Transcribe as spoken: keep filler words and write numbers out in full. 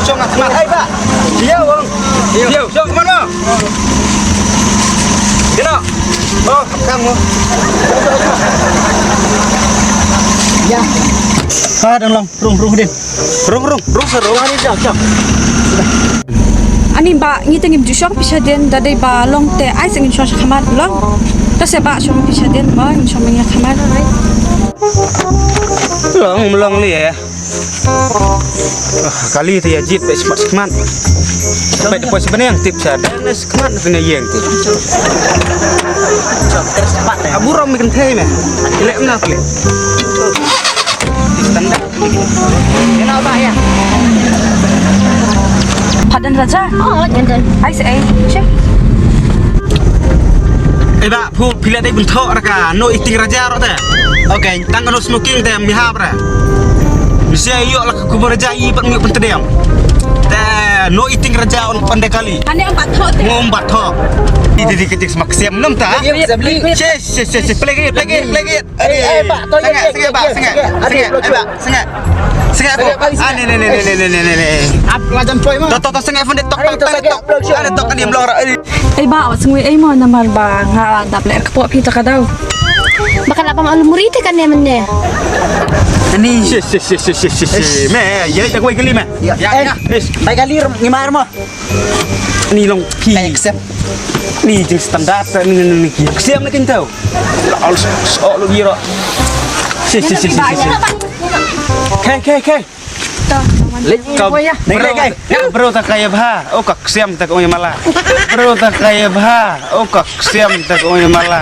Shong khmat. Ai ba. Dia bang. Dia shong khmat mo. Kena. Oh, kamu. Ya. Ha, dang long. Rung, rung din. Rung, rung, rung sa rung. Ani ba ngi te ngim ju shong pisa din, da dei ba long te ai sa ngin shong sha khmat long. Ta se ba shong pisa din ba ngin shong meng ïa khmat. Long, long li eh. Ah, kali te ïa jit pek smat smat. Pek depois sebeneng tip sa. Dan smat te ne ïeng tip. Abu rom mi kentei me. Lek na klik. Standar. Pardon Raja. Oh, jantan. Ai se ai. Che. Eh ba, phu pila dei bentok raka. No eating Raja rok te. Okay, tang no smoking te mihap ra. Misi ayo la kubu Raja i pat ngi pentedem. Te no eating Raja on pande kali. Ane ang bathok te. Ngom bathok. Di di di kecik semak siam nem ta. Che che che che play it, play it, play it. Aduh. Eh, eh, Pak, kau sengak, ingat, sengak, Pak, ingat, sengak, ingat, sengak, ingat, sengak. Sengak, Pak. Sengak, Pak, sengak. Ah, ni, ni, ni. Ap, lajan poi, mah. Tok, tok, tok, sengak, Fandi, tok, tok, tok, tok, tok, ni, belong, tok. Ei, ba, wat sngewbha ei mo namar ba nga dap leh kpoh phi ta ka daw. Ba ka la pam almuri te kan ne men ne. Ani. Shi, shi, shi. Me, ya, ya, kau kali, me. Ya, ya, ya. Bai kali, ngimar mo. Ni long phi. Ni jing standard ni ni ni. Siam ni kin tau. Al so lo giro. Si si si si si. Kai kai kai. Lek kau. Kai kai kai. Bro ta kaya bha. Oh kak siam ta kong mala. Bro ta kaya bha. Oh kak siam ta kong mala.